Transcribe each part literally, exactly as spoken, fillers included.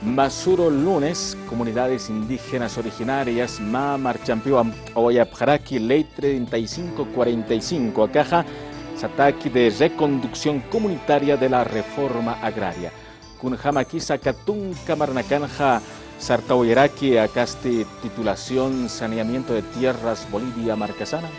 Masuro Lunes, comunidades indígenas originarias mä marchampiw amtawayapxaraki ley treinta y cinco cuarenta y cinco, akaxa sataki de reconducción comunitaria de la reforma agraria. Kunjamakisa aka tunka maranakanxa sartawayaraki akasti titulación saneamiento de tierras Bolivia markasana.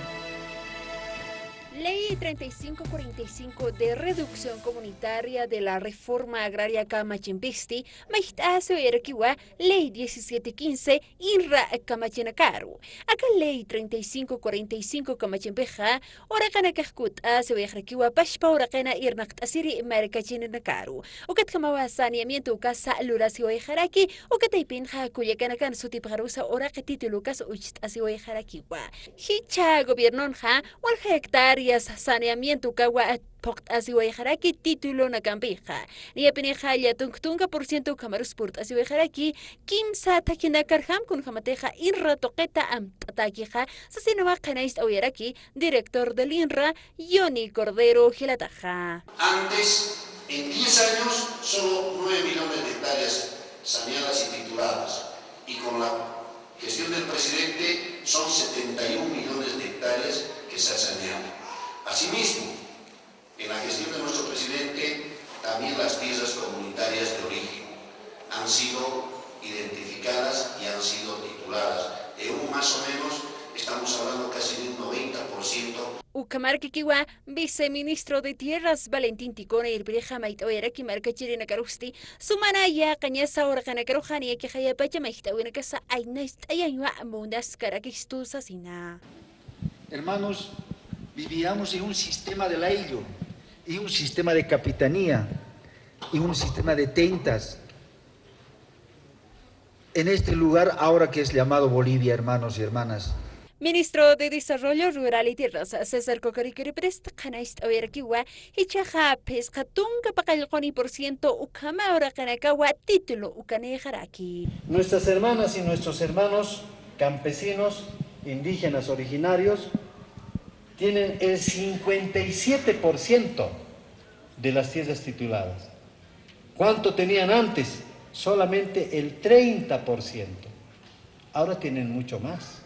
Ley treinta y cinco cuarenta y cinco de reducción comunitaria de la reforma agraria kamachimpisti, mayjt'asiwayarakiwa ley diecisiete quince INRA kamachinakaru. Aka ley treinta y cinco cuarenta y cinco kamachimpixa, uraqinakax kut'asiwayxarakiwa pachpa uraqina irnaqt'asiri markachirinakaru. Ukatjamawa saneamiento ukasa lurasiwayxaraki, uka taypinxa kullakanakan sutipxarusa uraqi título ukas ucht'asiwayxarakiwa. Jichha gobiernonxa walja hectáreas saneamiento ukawa phuqt'asiwayxaraki títulonakampixa. Niyapinixa llatunk tunka por ciento ukhamarus purt'asiwayxaraki, kimsa thakhinakar jam kunjamatixa INRA tuqita amt'atakixa, sasinawa qhanañcht'awayaraki director del INRA, Johnny Cordero Gilataja. Antes, en diez años, solo nueve millones de hectáreas saneadas y tituladas, y con la gestión del presidente son setenta y un millones de hectáreas que se han saneado. Asimismo, en la gestión de nuestro presidente, también las tierras comunitarias de origen han sido identificadas y han sido tituladas. De un más o menos, estamos hablando casi de un noventa por ciento. Ukhamarkikiwa, viceministro de Tierras, Valentín Ticona irpirixa mayt'awayaraki markachirinakarusti, sumana yaqañasa uraqinakaruxa niyakixayapacha mayjt'awinakasa aynacht'ayañwa munaskarakistu sasina. Hermanos, vivíamos en un sistema de layllu, en un sistema de capitanía, en un sistema de tentas. En este lugar ahora que es llamado Bolivia, hermanos y hermanas. Ministro de Desarrollo Rural y Tierras, César Cocorico irpirista qhanañcht'awayarakiwa, jichhaxa phisqa tunka paqallquni por ciento ukhama uraqinakawa título ukanixaraki. Nuestras hermanas y nuestros hermanos campesinos, indígenas originarios, tienen el cincuenta y siete por ciento de las tierras tituladas. ¿Cuánto tenían antes? Solamente el treinta por ciento. Ahora tienen mucho más.